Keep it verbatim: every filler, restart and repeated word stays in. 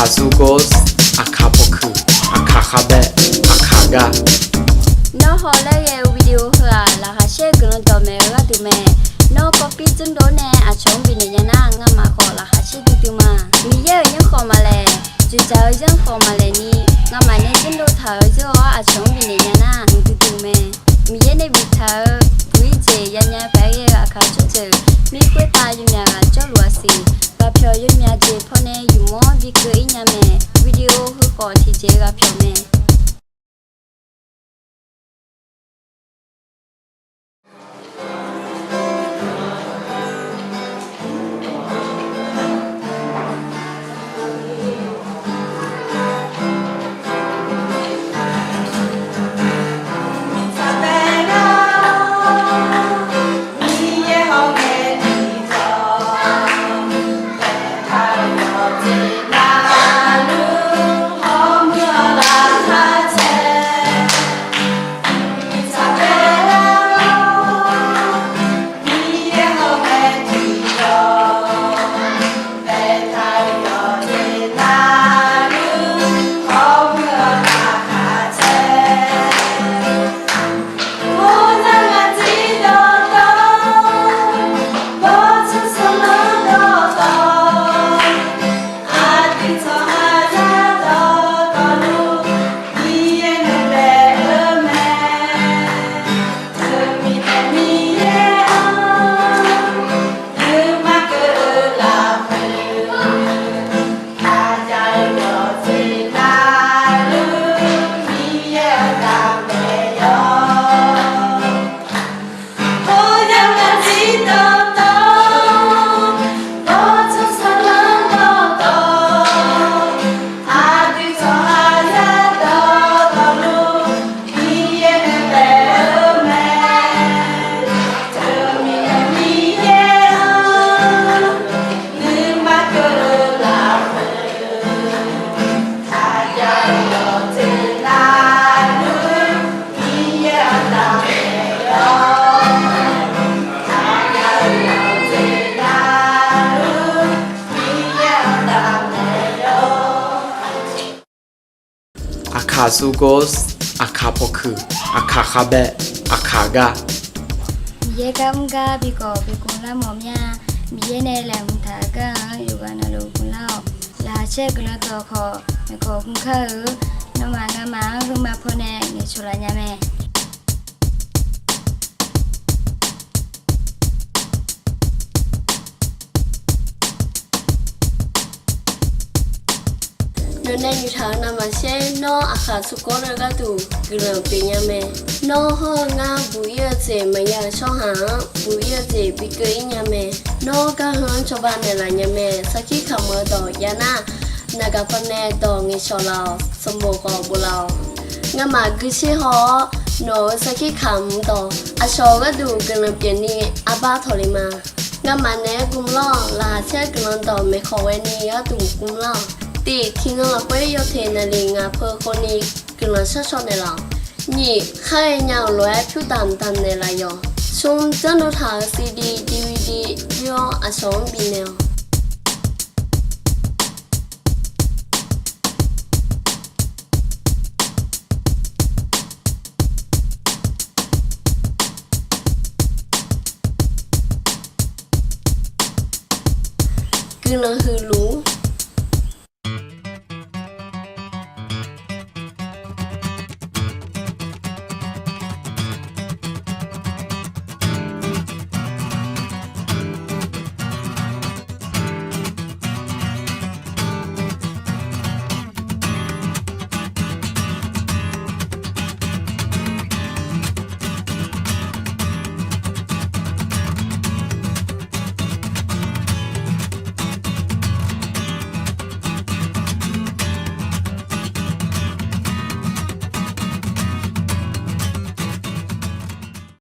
Aqkaq sugor, aqkaq pawkuiq, aqkaq khavbae, aqkaq gar. Nawr hawlaer ghae-eu video heu-aq, laqkhaq caer guiqlanq dawq maeq-eu gharduq mae. Nawr kawvpir dzanrdov nae aqcawq-anr bifnaeq nya nar, ngamaf khawf laqkhaq caer duidui ma. Miqyaer-euq yanrkhawf maqlaeq, dzoeqdzaq-eu yanrkhawf maqlaeq ni, ngamaf nae dzanrdov taq-euq zeur-awr aqcawq-anr bifnaeq nya nar, mq duidui-eu mae. Miqyaer nae biftaq-eu buq-ir jeq yanya paq-aer ghae-eu aqkaq tsawrjeuq, mirkhoertav yawmyaq ghaq jawrluf-aq siq. Ghaqpyawq yawmyaq jeq pawnae yufmawr bikeuv-ir nya mae. Video heukhawf tiqjeq ghaqpyawq mae. Aqkaq sugor, aqkaq pawkuiq, aqkaq khavbae, aqkaq gar. Miqyaer gar mr gar bi gawq bi gmlar mawf mir-a. Miqyaer nae laeqhmq taq-eu gar-anr yawqghaq navluf gmlar-awq. Laqkhaq caer guiqlanq dawq khawf maeqkawq gmkar-eu. Nawmaf ngamaf-anr heuma pawnae ngaeqcawq laf nya mae. Nawqnae nyoeqtaq-euq navmaqtser nawr aqkaq sugor-eu gharduq guiqlanq pyeuf nya mae. Nawr hawr-eu ngar buq-ir-eu jeq maqya-euq tsawrhaq-anr buq-ir-eu jeq bi keuv-ir nya mae. Nawr gar heu-anr cawba naeqlaf nya mae. Sarkir kamq-eu dawq jav nar, naqgaq pawnae dawq ngaeqcawq laf-awq. Sanqbof khawf bof laf-awq. Ngamaf guiqsher haw-awr, nawq-euq sarkir kamq dawq aqcawq-eu gharduq guiqlanq pyeufni arbar tawqle ma. Ngamaf naeq-aer gmlar-awq. Laqkhaq caer guiqlanq dawq maeqkawq ghaeni gharduq gmlar-awq. Tiq, tiqnan lafkhoer yawteq naqliq ngaq peu khawni guiqlanq shar shaw naeqlaf-awq. Nyiq, khar ghaenya-euq lof-aer pyur damq damq naeqlaf yawq. Smr, dzanrdov taq-euq CD, DVD yur-awr aqcawq-anr bifnaeq-awq. Guiqlanq huiq luf